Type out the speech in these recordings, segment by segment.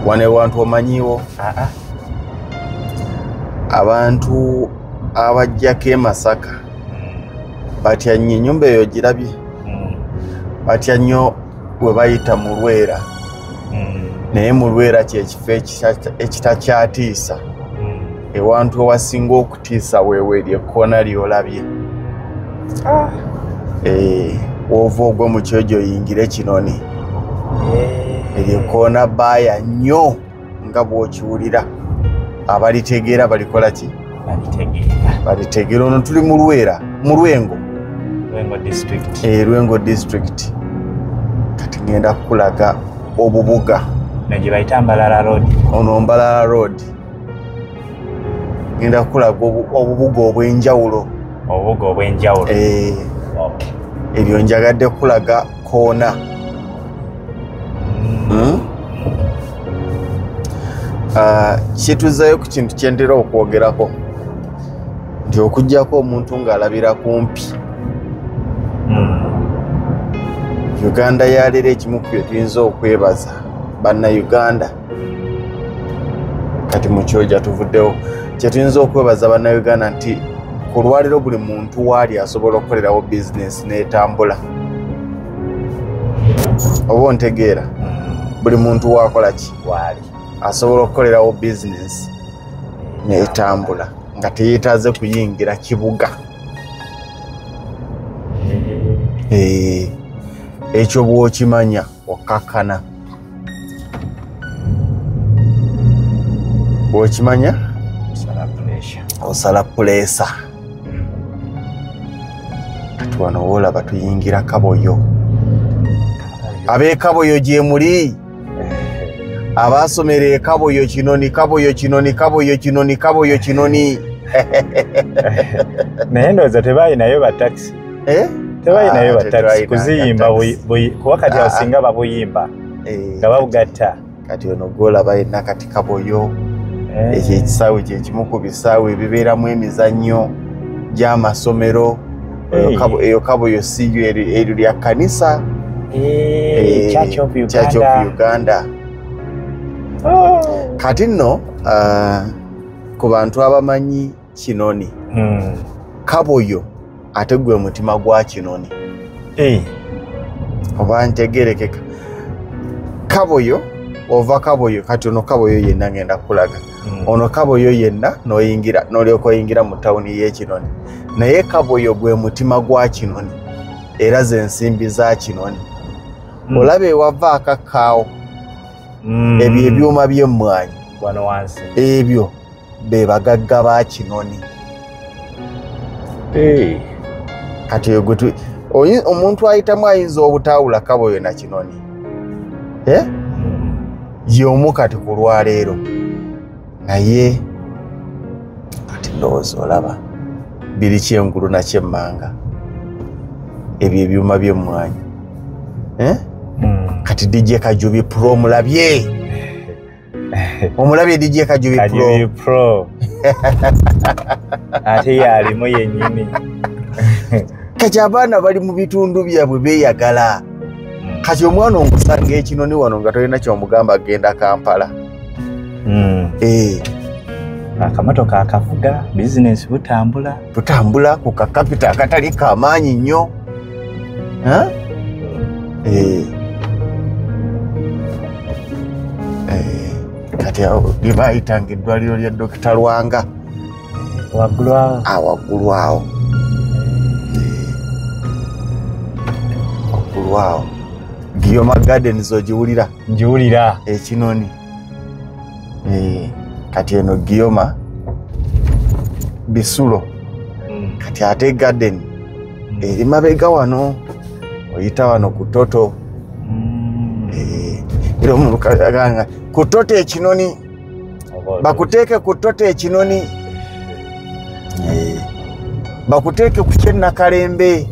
Wano ewantu omanyiwo? Abantu abajjako e Masaka batya nnyo ennyumba eyo girabye, batya nnyo we bayita mu Lwera. Naye mu Lwera kyekifo ekitakyatiisa. Ewantu ewasinga okutiisa weewe eryo ekkoona ly'olabye. Wova ogwe mu kyojo oyingire Kinoni. Eryo ekkoona bbaaya nnyo nga bw'okiwulira. Abalitegeera balikola ki? Balitegeera. Ono tuli mu Lwera, mu Lwengo. Lwengo district. Lwengo district. Kati ngenda kukulaga obubuga. Gye bayita Mbalala Road. Ono Mbalala Road. Ngenda kukulaga obubuga obw'enjawulo. Obubuga obw'enjawulo. Eryo njagadde kukulaga koona. Kituzayo ku kintu kye ntera okwogerako nti okuggyako omuntu ng'alabira kumpi. Uganda yaleero ekimu ku bye tuyinza okwebaza bannayuganda, kati mu kyoja tuvuddewo, kye tuyinza okwebaza bannayuganda nti ku lwaleero buli muntu waali asobola okukolerawo bizinesi n'etambula. Oba ontegeera? Buli muntu waakola ki? Waali asobola okukolerawo bizinesi n'etambula nga teyeetaaze kuyingira kibuga. Ekyo bw'okimanya okkakkana. Bw'okimanya osala puleesa. Kati wano woolaba tuyingira Kaboyo. Ab'e Kaboyo gye muli, abaasomera e Kaboyo Kinoni, Kaboyo Kinoni, Kaboyo Kinoni, Kaboyo Kinoni. Naye ndowooza tebalinayo ba takisi. Tebalinayo ba takisi kuziyimba kuba kati awo singa babuyimba nga babugatta. Kati ono gw'olaba yenna kati Kaboyo. Ekyo ekisaawe kye kimu ku bisaawe ebibeeramu emizannyo gy'amasomero. Eyo Kaboyo si eryo lya kkanisa. Church of Uganda. Church of Uganda. Kati nno ku bantu abamanyi Kinoni, Kaboyo ate gwe mutima gwa Kinoni. Oba ntegerekeka. Kaboyo ova Kaboyo, kati ono Kaboyo yenna ngenda kulaga. Ono Kaboyo yenna n'oyingira n'olyoka oyingira mu tawuni y'e Kinoni. Naye Kaboyo gwe mutima gwa Kinoni era ze nsimbi za Kinoni. Olaba ewava akakkaawo, ebyo ebyuma by'emmwanyi wano wansi, ebyo be bagagga ba Kinoni. Kati omuntu ayitamu ayinza obutaawula Kaboyo na Kinoni. Y'omu kati ku lwaleero. Naye kati ndowooza olaba biri kyengulu na kyemmanga, ebyo ebyuma by'emmwanyi. Kati DJ Kajubi Pro omulabye. Omulabye DJ Kajubi Pro. Kajubi Pro. Ate yalimu yennyini. Kati abaana bali mu bitundu byabwe beeyagala. Kati omwana omusanga ekinoni wano nga tolina ky'omugamba agenda Kampala. Akamotoka akavuga, bizinesi butambula. Butambula ku kakapita akatali kamaanyi nnyo. Kati awo lye baayitanga eddwaliro lya Dokita Lwanga. Waggulu awo. Waggulu awo. Waggulu awo. Gioma Gardens ogiwulira? Ngiwulira. Ekinoni. Kati eno Gioma bisulo. Kati ate garden eri mabega wano, oyita wano ku Toto. Era omulukaganga ku Toto ekinoni, bakuteeke ku Toto ekinoni, bakuteeke ku kyennakalembe.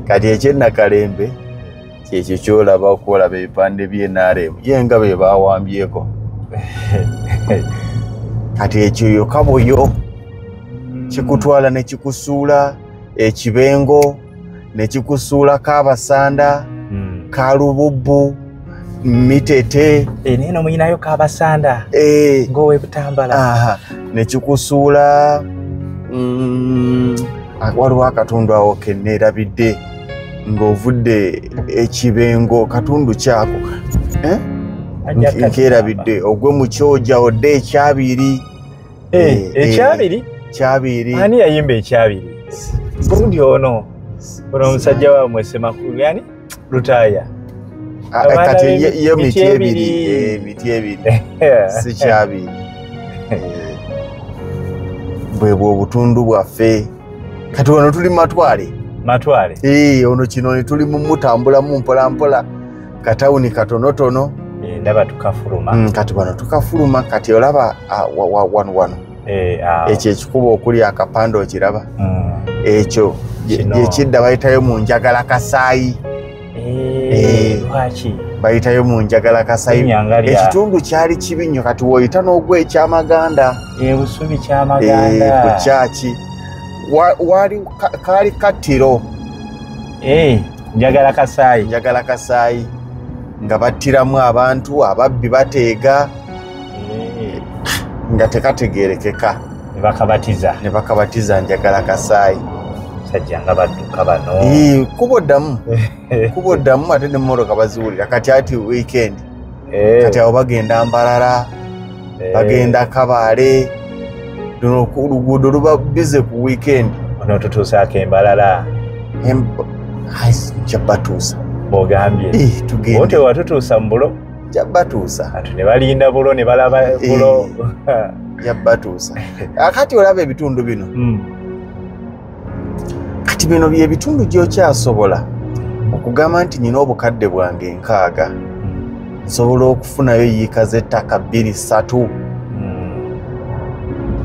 Kati ekyennakalembe kyekyo kyolaba okwolaba ebipande by'NRM ye nga be bawambyeko. Kati ekyo yo Kaboyo kikutwala ne kikusuula ekibengo, ne kikusuula Kabasanda, Kalububbu, Mitete. Neno muyinayo Kabasanda. Ngowe Butambala. Nekikusuula waliwo akatundu awo ke neerabidde ng'ovudde Ekibengo, katundu kyako nkeerabidde, ogwe mu Kyoja odde Ekyabiri. Ekyabiri? Kyabiri. Ani yayimba Ekyabiri? Gundi ono omusajja wammwe Ssemakulu, yani Lutaaya. Kati ye miti ebiri, miti ebiri si Kyabiri. Bwe bwe obutundu bwaffe. Kati wano tuli Matwale. Matwale. Ono Kinoni tuli mu mutambulamu mpola mpola, katawuni katonotono. Ndaba tukafuluma. Kati wano tukafuluma, kati olaba wano wano. Ekyo ekikubo okuli akapande okiraba. Ekyo gyekidda bayitayo mu Njagala Kasaayi. Lwaki? Bayitayo mu Njagala Kasaayi. Ekitundu kyali kibi nnyo, kati w'oyita n'ogwa Ekyamaganda. Busubi Kyamaganda. Ku kyaki. Wali kaali kattiro. Njagala Kasaayi. Njagala Kasaayi. Nga battiramu abantu, ababbi bateega. Nga tekategeerekeka. Ne bakabatiza. Ne bakabatiza Njagala Kasaayi. Sajja nga badduka bano. Kubo ddamu. Kubo ddamu ate n'emmotoka baziwulira. Kati ati weekend. Kati awo bagenda Mbarara. Bagenda Kabaale. Luno oluguudo luba bize ku weekend. Ono tutuusaako Embalala. Nja batuusa. Bw'ogambye. Tugende. Ote watutuusa mu bulo. Nja batuusa. Ate ne balinda bulo ne balaba bulo. Nja batuusa. Kati olaba ebitundu bino. Kati bino bye bitundu gy'okyasobola okugamba nti nina obukadde bwange 6 nsobola okufunayo yiika z'ettaka 2 3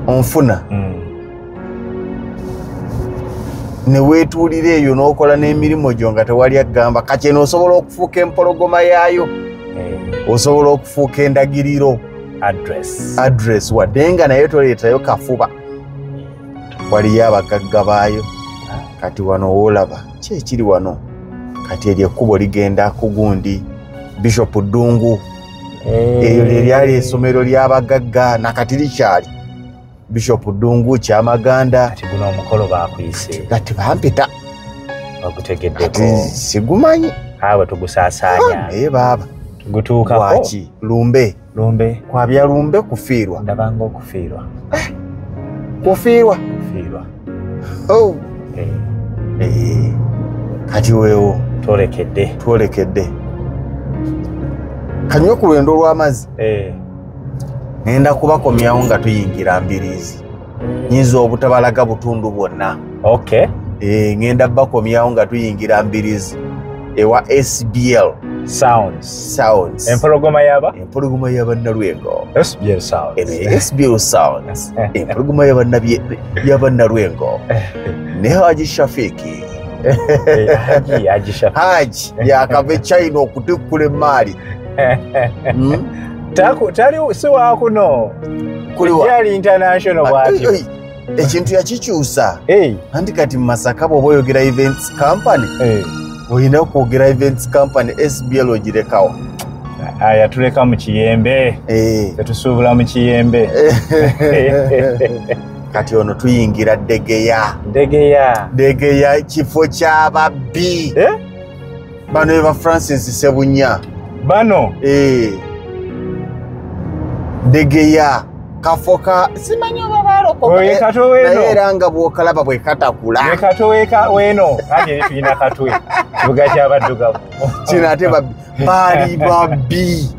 onfuna. Ne weetuulira eyo n'okola n'emirimu gyo nga tewali agamba. Kati eno osobola okufuuka empologoma yaayo, osobola okufuuka endagiriro, address, wadde nga naye toleetayo kafuba, waliyo abagagga baayo. Kati wano woolaba ki ekiri wano? Kati eryo ekkubo ligenda ku gundi Bishop Ddungu. Eryo lye lyali essomero ly'abagagga nakati likyali. Bishop Ddungu, Kyamaganda. Kati guno omukolo baakuyise. Kati bampita. Bagutegeddeko. Kati sigumanyi. Awe tugusaasaanya. Naye baaba. Tugutuukako. Lwaki? Lumbe. Lumbe. Kwabya lumbe kufiirwa. Ndabanga okufiirwa. Kufiirwa. Kufiirwa. Oh. Kati weewo. Twolekedde. Twolekedde. Kanywe ku lwendo lw'amazzi. Ngenda kubakomyawo nga tuyingira Mbiriizi. Nyinza obutabalaga butundu bwonna. Okay. Ngenda bakomyawo nga tuyingira Mbiriizi ewa SBL Sounds. Sounds. Empologoma yaba? Empologoma y'Abannalwengo. SBL Sounds. SBL Sounds. Empologoma y'Abannalwengo. Ne Haji Shafiki. Haji Shafiki. Haji yakava e China okutikkula emaali. Tali si wakuno. Kuliwa. International bw'atyo. Ekintu yakikyusa. Anti kati mu Masaka bw'oba oyogera events company, olina okwogera events company SBL ogirekawo. Aya tuleka mu Kiyembe. Tetusuubula mu Kiyembe. Kati ono tuyingira Ddegeya. Ddegeya. Ddegeya kifo ky'ababbi. Bano eba Francis Ssebunya. Bano? Ddegeya kafoka simanyi oba balokoka. Naye era nga bw'okalaba bwe katakula. Ye katoweka weno. Kati tulina katwe. Kibuga ky'abaddugavu. Kino ate baali babbi.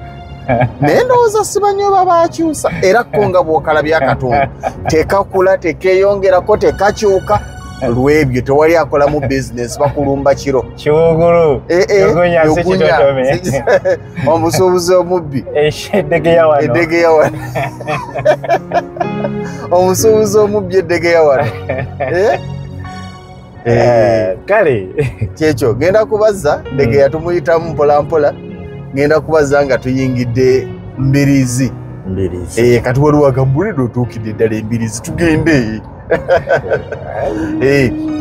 Naye ndowooza simanyi oba baakyusa. Era ko nga bw'okalabya akatundu tekakula, tekeeyongerako, tekakyuka. Lwebyo tewali akolamu bizinesi, bakulumba kiro. Kiwugulu. Yogunya si kitotome. Omusuubuzi omubbi. Eddegeya wano. Eddegeya wano. Omusuubuzi omubbi eddegeya wano. Kale. Kyekyo ngenda kubazza Ddegeya tumuyitamu mpola mpola. Ngenda kubazza nga tuyingidde Mbiriizi. Mbiriizi. Kati waliwo agambulidde otuukidde ddala Embiriizi tugende.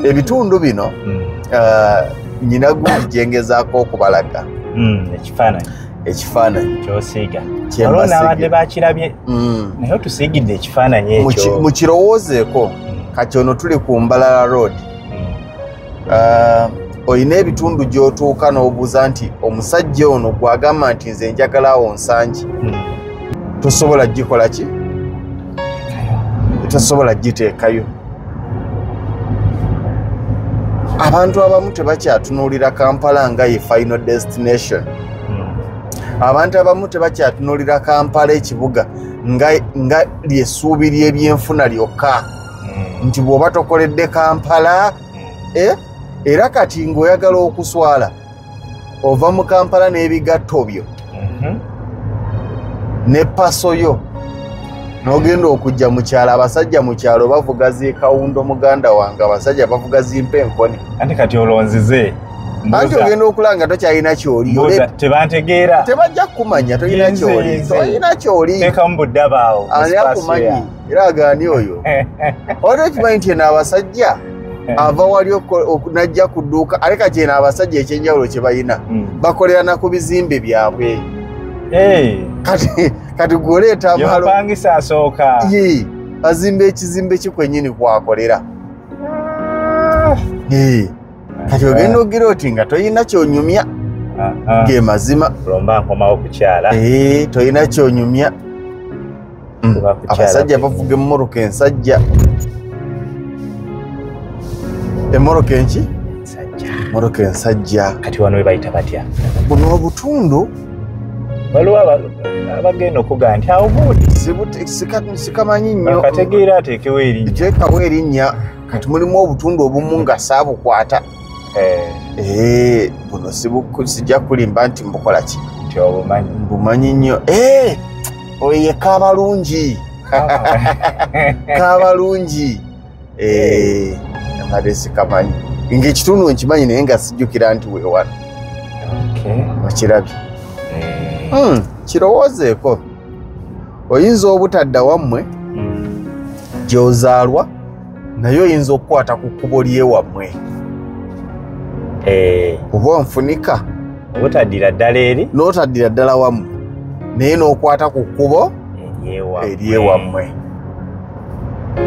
Ebitundu bino nyina gundi gyengezaako okubalaga. Ekifaananyi. Ekifaananyi kyosiiga waliwo n'abadde bakirabye, naye otusiigidde ekifaananyi ekyo. Mukirowoozeeko. Kati ono tuli ku Mbalala Road. Oyina ebitundu gy'otuuka n'obuuza nti omusajja ono gw'agamba nti nze njagala awo Nsangi, tosobola gikola ki? Tosobola giteekayo. Abantu abamu tebakyatunuulira Kampala nga ye final destination. Abantu abamu tebakyatunuulira Kampala ekibuga nga ly'essuubi ly'ebyenfuna lyokka, nti bw'oba tokoledde Kampala, era kati ng'oyagala okuswala ova mu Kampala n'ebigatto byo ne paso yo n'ogenda okujja mu kyalo. Abasajja mu kyalo bavuga zikawundo, muganda wange, abasajja bavuga zimpa enkoni. Anti kati olonzize anti ogenda okulanga tokyalina kyoli, tebantegeera, tebajja kukumanya, tolina kyoli, tolina kyoli, teekamu buddabaawo ani akumanyi era agaani oyo. Wali okimanyi nti eno abasajja ava wali najja ku dduuka, ate kati eno abasajja ekyenjawulo kye balina bakolera na ku bizimbe byabwe. Kati gwoleeta amalo asooka azimba ekizimbe ki kwennyini kwakolera. Kati ogenda ogira oti nga toyina kyonyumya, ge mazima. Lomba nkomawo kukyala. Toyina kyonyumya. Abasajja bavuga emmoroka ensajja. Emmoroka enki? Emmoroka ensajja. Kati wano we bayita batya? Buno obutundu waliwo abagenda okugamba nti awo gundi sikamanyi nnyo, akategeera ateekewo erinnya, teekawo erinnya. Kati mulimu obutundu obumu nga saabukwata. Buno sijja kulimba nti mbukola ki, nti obumanyi, mbumanyi nnyo. Oyo ye Kaabalungi. Kaabalungi mbadde sikamanyi, ng'ekitundu nkimanyi naye nga sijjukira nti weewano. Okirabye? Kirowoozeeko. Oyinza obutadda wammwe gy'ozaalwa, naye oyinza okukwata ku kkubo ly'ewammwe. Oba onfunika obutaddira ddala eri, n'otaddira ddala wammwe, naye n'okwata ku kkubo ery'ewammwe,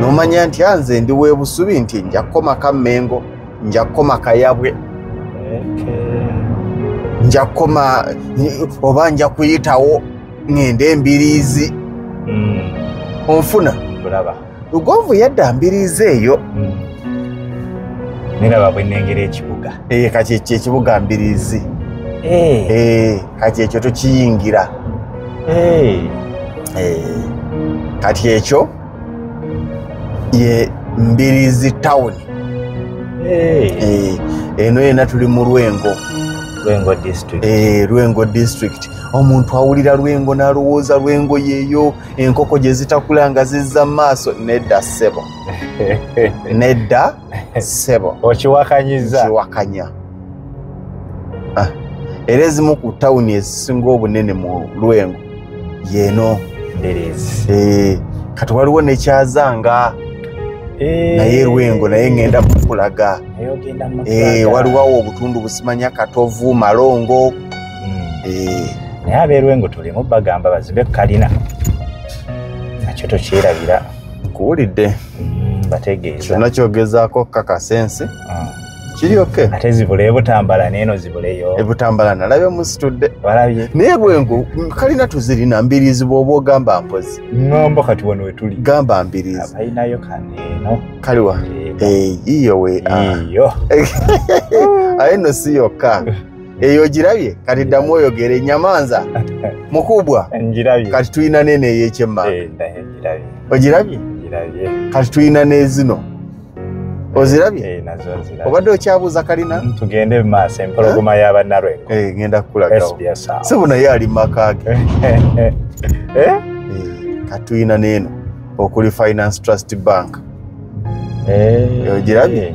n'omanya nti nze ndi w'ebusubi, nti nja kukoma Kammengo, nja kukoma Kayabwe, nja kukoma oba nja kuyitawo ŋŋende Embiriizi. Onfuna? Lugonvu yadda Mbiriizi eyo. Niraba bwe nnengera ekibuga. Kati ekyo ekibuga Mbiriizi. Kati ekyo tokiyingira. Kati ekyo ye Mbiriizi town. Eno yena tuli mu Lwengo. Lwengo district. Lwengo district. Omuntu awulira Lwengo n'alowooza Lwengo yeeyo enkoko gye zitakula nga zizza mu maaso. Nedda ssebo. Nedda ssebo. Okiwakanyiza. Kiwakanya. Era ezimu ku tawuni ezisinga obunene mu Lwengo yeeno Mbiriizi. Kati waliwo nekyazanga naye Lwengo, naye ngenda mukulaga. Waliwo awo obutundu busimanya Katovu, Malongo. Naye ab'e tulimu bagamba bazimbe kalina, nakyo tokyerabira. Nkuwulidde. Bategeeza kyonna kyogezaako kakasensi kiri oke. Ate zibule ebutambala n'eno zibuleyo. Ebutambala nalabye musitudde. Walabye. Naye Lwengo kalina tuzirina Mbiriizi bw'oba ogamba mpozi. Ngamba kati wano we tuli. Gamba Mbiriizi. Abalinayo kano eno. Kaliwa. Iyo we. Iyo. Aye nno si yokka. Eyo ogirabye? Kati ddamu oyogere Nyamanza. Mukubwa. Ngirabye. Kati tulina n'eno ey'ekyemmanga. Ngirabye. Ogirabye? Ngirabye. Kati tulina n'ezino. Ozirabye? Nazo nzirabye. Obadde okyabuuza kalina? Tugende mu maaso, empologoma y'abannalwengo. Ngenda kukulagawo. Ssebo naye ali mu maka ge. Kati tulina n'eno okuli Finance Trust Bank. Ogirabye?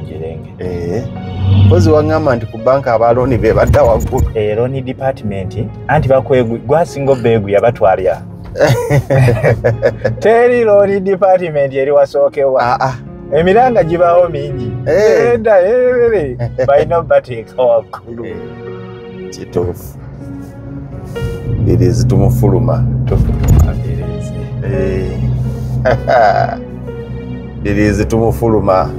Mpozi waŋŋamba nti ku banka abalooni be badda waggulu. Loan department anti gwasinga obbeeguya batwalya. Teri loan department eri wasookewa. Emiranga gibaawo mingi. Enda balina bateeka waggulu. Kituufu. Mbirizi tumufuluma. Tufuluma Mbirizi. Mbirizi tumufuluma.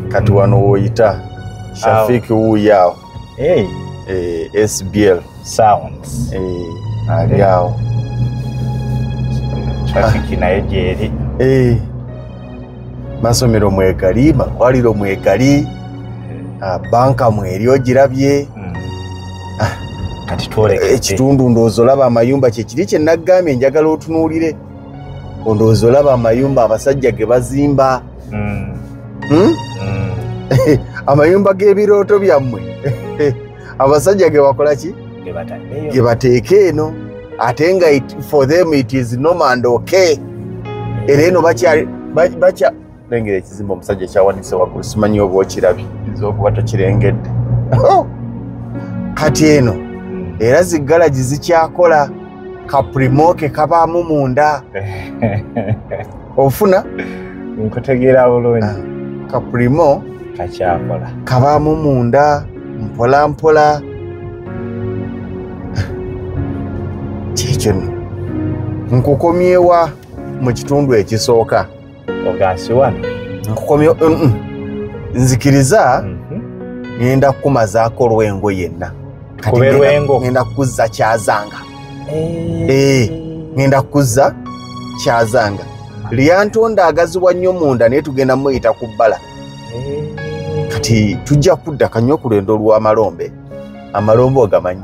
Kati wano woyita Shafiki wuuyo. Hey. SBL Sounds. Ali awo. Trafiki nayo gyeri. Masomero mwegali, malwaliro mwegali, banka mweri ogirabye. Kati twolekede. Ekitundu ndowooza olaba amayumba kyekiri kye naggambye njagala otunuulire. Ndowooza olaba amayumba abasajja ge bazimba. Amayumba g'ebirooto byammwe. Abasajja ge bakola ki? Ge bateeka eno. Ate nga for them it is normal and okay. Era eno bakya lengera ekizimbe omusajja kyawanise waggulu simanyi oba okirabye oyinza okuba tokirengedde. Kati eno era ziggalagi zikyakola kaprimoke kabaamu munda. Ofuna? Nkutegeera bulungi. Kaprimo kakyakola kabaamu munda mpola mpola. Kyekyo nno nkukomyewa mu kitundu ekisooka. Ogansi wano nkukomye nzikiriza ngenda kukumazaako Lwengo yenna. Kati ngenda kukuzza Kyazanga. Ngenda kukuzza Kyazanga. Lyantonda agazibwa nnyo munda naye tugenda muyita ku bbala. Kati tujja kudda kanywa ku lwendo lw'amalombe. Amalombe ogamanyi?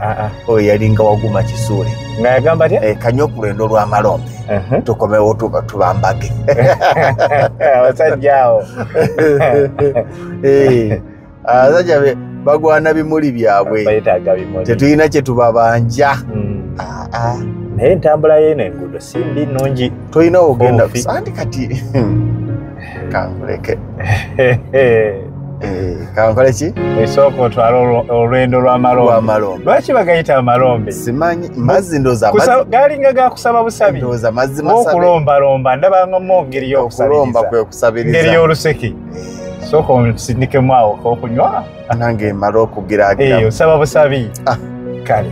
Oyo yalinga waguma Kisuule. Nga yagamba atya? Kanywa ku lwendo lw'amalombe. Tukomewo tubambage. Abasajja awo. Abasajja bagwana bimuli byabwe. Bayetaaga bimuli. Tetulina kye tubabanja. Naye entambula y'eno enguudo si mbi nnungi. Tolina ogenda anti kati kankuleke. Kankole ki? Esooka otwala olwendo lw'amalombe. Lwaki bagayita amalombe? Simanyi mazzi ndowooza amazzi. Galinga ga kusaba busabi. Ndowooza mazzi masabe. Okulombalomba ndaba mu ngeri y'okusabiriza. Okulomba kwe kusabiriza. Ngeri y'oluseke. Sooka onsindikemu awo okunywa. Nange mmala okugiraagira. Osaba busabi. Kale.